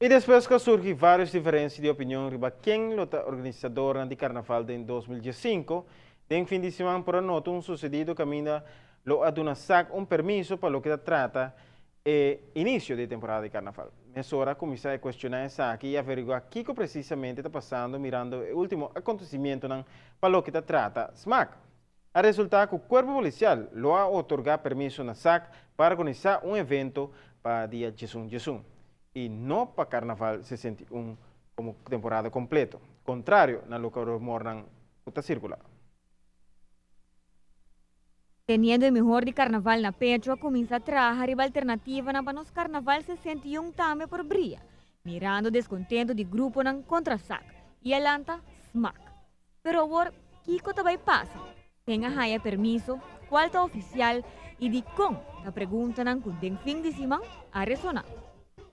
Y despues cu a surgi varios diferencia di opinion riba ken lo ta organisadornan di Carnaval den 2015, den fin di siman por a nota un sucedido caminda lo a duna SAC un permiso pa loke ta trata e inicio di temporada di Carnaval. Mesora a cuminsa e cuestiona esaki y averigua kico precisamente ta pasando mirando e ultimo acontecimientonan pa loke ta trata SMAC. A resulta cu Cuerpo Policial lo a otorga permiso na SAC pa organisa un evento pa dia 11 11 y no pa Carnaval 61 como temporada completo, contrario na loke rumornan ta circula. Teniendo e mihor di Carnaval na pecho, a cuminsa traha riba alternativa pa nos Carnaval 61 tambe por briya, mirando descontento di gruponan contra SAC y a lanta SMAC. Pero awor, kico ta bay pasa? Ken a haya permiso, cual ta oficial y di con, ta preguntanan cu den fin di siman a resona.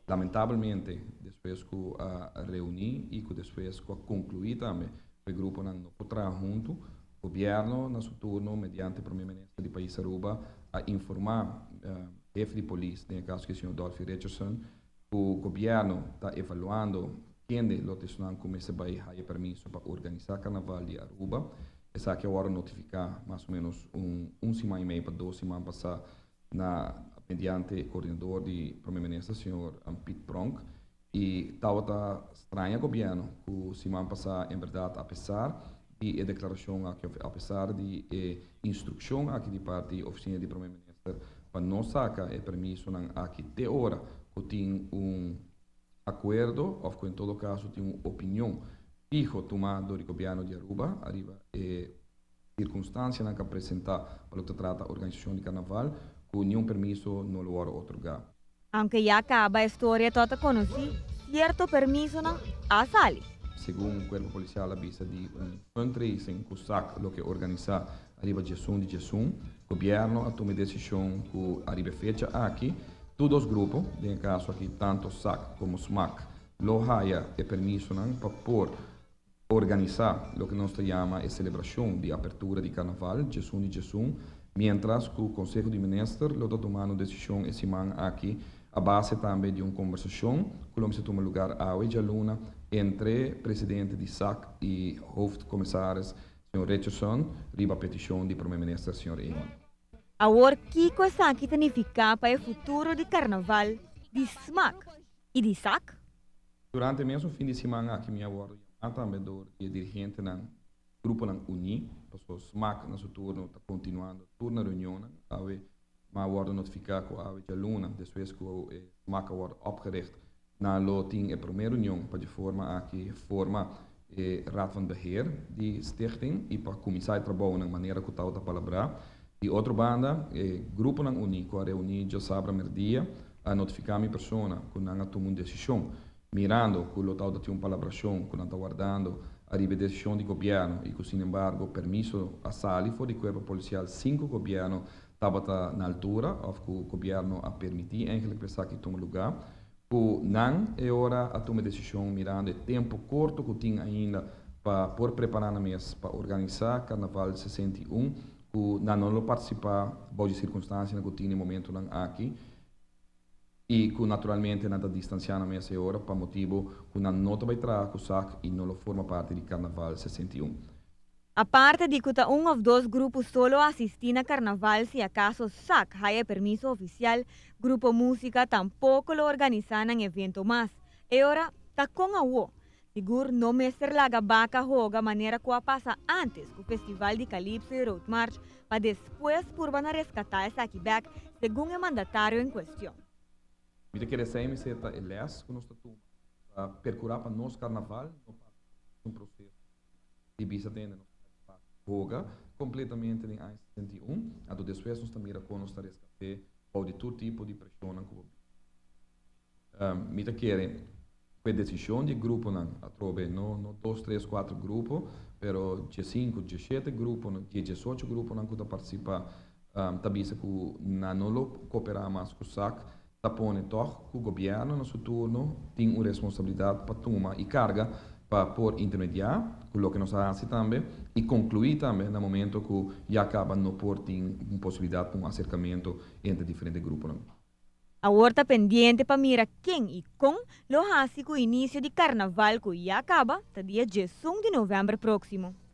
Lamentablemente, despues cu a reuni y cu despues cu a conclui tambe, e gruponan no por traha hunto, gobierno, na su turno, mediante prome minister di pais Aruba, a informa hefe di polis, den caso cu señor Dolphy Richardson, cu gobierno ta evaluando ken lo ta cuminsa bay haya permiso pa organisa Carnaval di Aruba. Esaki a wordo notifica mas o menos un siman y mey pa 2 siman pasa na mediante coordinador di prome minister, señor Piet Pronk, y tabata straña gobierno cu siman pasa, en berdad, apesar di e declaracion aki, apesar di e instruccion aki di parti oficina di prome minister pa no saca e permisonan aki te ora cu tin un acuerdo of cu en todo caso tin un opinion fiho tuma door di gobierno di Aruba ariba e circunstancianan cu a presenta pa loke ta trata organisacion di Carnaval, cu ningun permiso no lo otorga. Aunke ya caba e historia ta conoci, cierto permisonan a sali. Segun Cuerpo Policial a bisa di un fundraising cu SAC lo ke organisa ariba 11 di 11, gobierno a tuma decision cu ariba fecha aki, tur dos grupo, den caso aki tanto SAC como SMAC, lo haya e permisonan pa por organisa loke nos ta yama e celebracion di apertura di Carnaval, 11 di 11, mientras cu Conseho di Minister lo ta tumando decision e siman aki a base tambe di un conversacion cu lo tuma lugar awe dialuna entre presidente di SAC y hoofdcommissaris señor Richardson riba peticion di prome minister señor Eman. Awor, kico esaki ta significa pa e futuro di Carnaval, di SMAC y di SAC? Durante mesun fin di siman aki mi a wordo yama tambe door di dirigentenan gruponan uni, paso SMAC na su turno ta continuando tur nan reunion, awe m'a wordo notifica cu awe dialuna, despues cu SMAC a wordo opgericht, nan lo tin e prome reunion pa di forma aki forma e Raad van Beheer di stichting y pa cuminsa e trabou na manera cu ta palabra. Di otro banda, e gruponan uni cu a reuni diasabra merdia a notifica mi persona cu nan a tuma un decision mirando cu lo tin un palabracion cu nan ta wardando ariba decision di gobierno y cu sin embargo permiso a sali for di Cuerpo Policial sin cu gobierno tabata na altura of cu gobierno a permiti eigenlijk pa esaki tuma lugar, cu nan e ora a tuma decision, mirando e tempo corto cu tin ainda pa por prepara nan mes pa organisa Carnaval 61, cu nan no lo participa bou di circunstancianan cu tin e momentonan aki y cu naturalmente nan ta distancia nan mes e ora pa motibo cu nan no ta bay traha cu SAC y no lo forma parti di Carnaval 61. Aparte di cu ta un of dos grupo so lo asisti na Carnaval si acaso SAC haya permiso oficial, Grupo Musica tampoco lo organisa un evento mas. E ora, ta con awo. Sigur no mester laga baca hoga manera cu a pasa antes cu Festival di Calypso y Road March pa despues purba na rescata esaki bek, segun e mandatario en cuestion. Mi ta kere esey ta e les cu nos ta tuma pa percura pa nos Carnaval no pasa un proceso di bisa tende nos hoga completamente den aña 61, anto despues nos ta mira con nos ta rescata of di tur tipo di presion cu mi ta kere cu e decision di gruponan atrobe, no dos, tres, cuater grupo, pero 5, 17 grupo, 18 gruponan cu ta participa, ta bisa cu nan no lo coopera mas cu SAC, ta pone toch cu gobierno na su turno tin un responsabilidad pa tuma y carga pa por intermedia cu loke nos a haci tambe y conclui tambe na momento cu ya caba no por tin un posibilidad pa un acercamento entre diferente gruponan. Awor ta pendiente pa mira ken y con lo hasi cu inicio di carnaval cu ya caba, ta dia 11 di november proximo.